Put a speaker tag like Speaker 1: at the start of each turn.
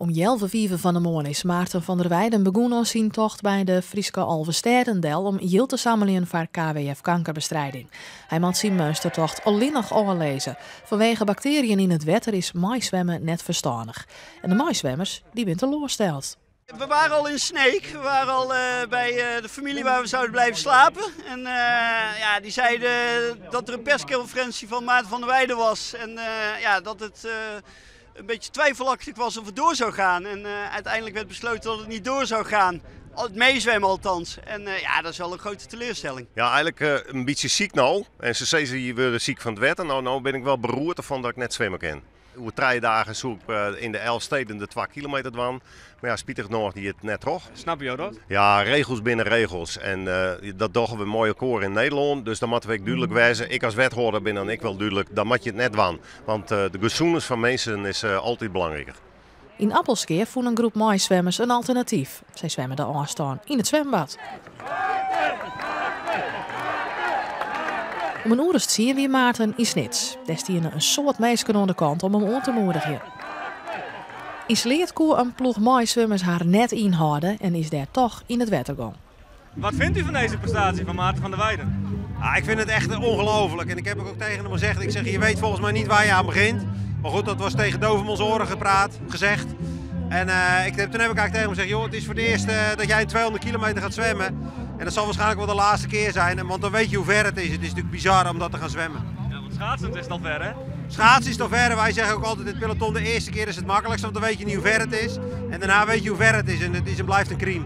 Speaker 1: Om healwei fiven fan 'e moarn is Maarten van der Weijden begûn oan syn tocht by de Fryske Alvestêden del om jild te sammeljen foar KWF Kankerbestrijding. Hy moat syn meunstertocht allinnich ôflizze. Fanwege baktearjen yn it wetter is meiswimme net ferstannich. En de meiswimmers dy binne teloarsteld.
Speaker 2: We waren al in Sneek, we waren al bij de familie waar we zouden blijven slapen. En ja, die zeiden dat er een persconferentie van Maarten van der Weijden was. En ja, dat het een beetje twijfelachtig was of het door zou gaan. En uiteindelijk werd besloten dat het niet door zou gaan. Het meezwemmen althans. En ja, dat is wel een grote teleurstelling.
Speaker 3: Ja, eigenlijk in bytsje siik no. En se sizze je wurde siik fan it wetter. No, no bin ik wol beroerd derfan dat ik net swimme kin. Oer 3 dagen soe ik yn de Elfsteden de 2 kilometer dwaan. Mar ja, spitich genôch giet it net troch.
Speaker 4: Snappe jo dat?
Speaker 3: Ja, regels binne regels. En dat dogge we mei elkoar yn Nederlân. Dus dan moatte we ek dúdlik wêze. Ik as wethâlder bin dan ek wol dúdlik. Dan moat je it net dwaan. Want de gesûnens fan minsken is altyd belangriker.
Speaker 1: Yn Appelskea fûn in groep meiswimmers in alternatyf. Sy swimme de ôfstân yn it swimbad. Om in oere as 10 wie Maarten yn Snits. Dêr stiene in soad minsken oan de kant om him oan te moedigjen. Yn Sleat koe in ploech meiswimmers har net ynhâlde en is dêr toch yn it wetter gong.
Speaker 4: Wat vindt u van deze prestatie van Maarten van der Weijden?
Speaker 5: Ah, ik vind het echt ongelooflijk. En ik heb ook tegen hem gezegd, ik zeg, je weet volgens mij niet waar je aan begint. Maar goed, dat was tegen dovenmans oren gepraat, gezegd. En toen heb ik eigenlijk tegen hem gezegd, joh, het is voor het eerst dat jij 200 kilometer gaat zwemmen. En dat zal waarschijnlijk wel de laatste keer zijn, want dan weet je hoe ver het is. Het is natuurlijk bizar om dat te gaan zwemmen.
Speaker 4: Ja, want schaatsen is al ver, hè?
Speaker 5: Schaatsen is al ver. Wij zeggen ook altijd in het peloton, de eerste keer is het makkelijkst, want dan weet je niet hoe ver het is. En daarna weet je hoe ver het is en het is en blijft een crime.